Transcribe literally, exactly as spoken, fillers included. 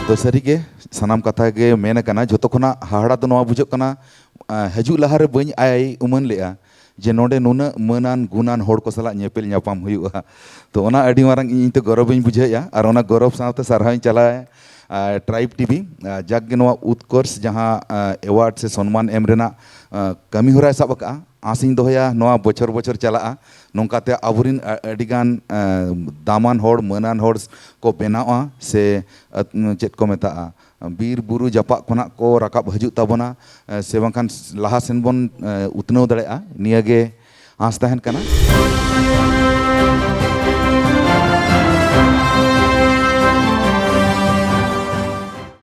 ᱛᱚ ᱥᱟᱹᱨᱤᱜᱮ ᱥᱟᱱᱟᱢ ᱠᱟᱛᱷᱟ ᱜᱮ ᱢᱮᱱ ᱟᱠᱟᱱᱟ᱾ ᱡᱚᱛᱚ ᱠᱷᱚᱱᱟᱜ ᱦᱟᱦᱟᱲᱟ ᱫᱚ ᱱᱚᱣᱟ ᱵᱩᱡᱷᱟᱹᱜ ᱠᱟᱱᱟ, ᱟ, ᱦᱤᱡᱩᱜ ᱞᱟᱦᱟᱨᱮ ᱵᱟᱹᱧ ᱟᱭ ᱩᱢᱟᱹᱱ ᱞᱮᱫᱼᱟ ᱡᱮ ᱱᱚᱰᱮ ᱱᱩᱱᱟᱹᱜ ᱢᱟᱹᱱᱟᱱ ᱜᱩᱱᱟᱱ ᱦᱚᱲ ᱠᱚ ᱥᱟᱞᱟᱜ ᱧᱮᱯᱮᱞ ᱧᱟᱯᱟᱢ ᱦᱩᱭᱩᱜᱼᱟ᱾ ᱛᱚ ᱚᱱᱟ ᱟᱹᱰᱤ ᱢᱟᱨᱟᱝ ᱤᱧ ᱛᱚ ᱜᱚᱨᱚᱵᱤᱧ ᱵᱩᱡᱷᱟᱹᱣᱮᱫᱼᱟ, ᱟᱨ ᱚᱱᱟ ᱜᱚᱨᱚᱵ ᱥᱟᱶᱛᱮ ᱥᱟᱨᱦᱟᱣᱤᱧ ᱪᱟᱞᱟᱣᱟ, ᱟ, ᱴᱨᱟᱭᱤᱵᱽ ᱴᱤᱵᱷᱤ, ᱟ, ᱡᱟᱠ ᱜᱮ ᱱᱚᱣᱟ ᱩᱛᱠᱚᱨᱥ ᱡᱟᱦᱟᱸ, ᱟ, ᱮᱣᱟᱨᱰ ᱥᱮ ᱥᱚᱱᱢᱟᱱ ᱮᱢ ᱨᱮᱱᱟᱜ, ᱟ, ᱠᱟᱹᱢᱤ ᱦᱚᱨᱟᱭ ᱥᱟᱵ ᱟᱠᱟᱫᱼᱟ᱾ ᱟᱸᱥᱤᱧ ᱫᱚᱦᱚᱭᱟ ᱱᱚᱣᱟ ᱵᱚᱪᱷᱚᱨ ᱵᱚᱪᱷᱚᱨ ᱪᱟᱞᱟᱜᱼᱟ, ᱱᱚᱝᱠᱟᱛᱮ ᱟᱵᱚᱨᱮᱱ ᱟ-, ᱟᱹᱰᱤᱜᱟᱱ, ᱟ, ᱫᱟᱢᱟᱱ ᱦᱚᱲ, ᱢᱟᱹᱱᱟᱱ ᱦᱚᱲ ᱠᱚ ᱵᱮᱱᱟᱣᱟ ᱥᱮ, ᱟ, ᱪᱮᱫ ᱠᱚ ᱢᱮᱛᱟᱜᱼᱟ, ᱵᱤᱨ ᱵᱩᱨᱩ ᱡᱟᱯᱟᱜ ᱠᱷᱚᱱᱟᱜ ᱠᱚ ᱨᱟᱠᱟᱵ ᱦᱤᱡᱩᱜ ᱛᱟᱵᱚᱱᱟ, ᱟ, ᱥᱮ ᱵᱟᱝᱠᱷᱟᱱ ᱞᱟᱦᱟ ᱥᱮᱱ ᱵᱚᱱ, ᱟ, ᱩᱛᱱᱟᱹᱣ ᱫᱟᱲᱮᱭᱟᱜᱼᱟ, ᱱᱤᱭᱟᱹᱜᱮ ᱟᱸᱥ ᱛᱟᱦᱮᱱ ᱠᱟᱱᱟ᱾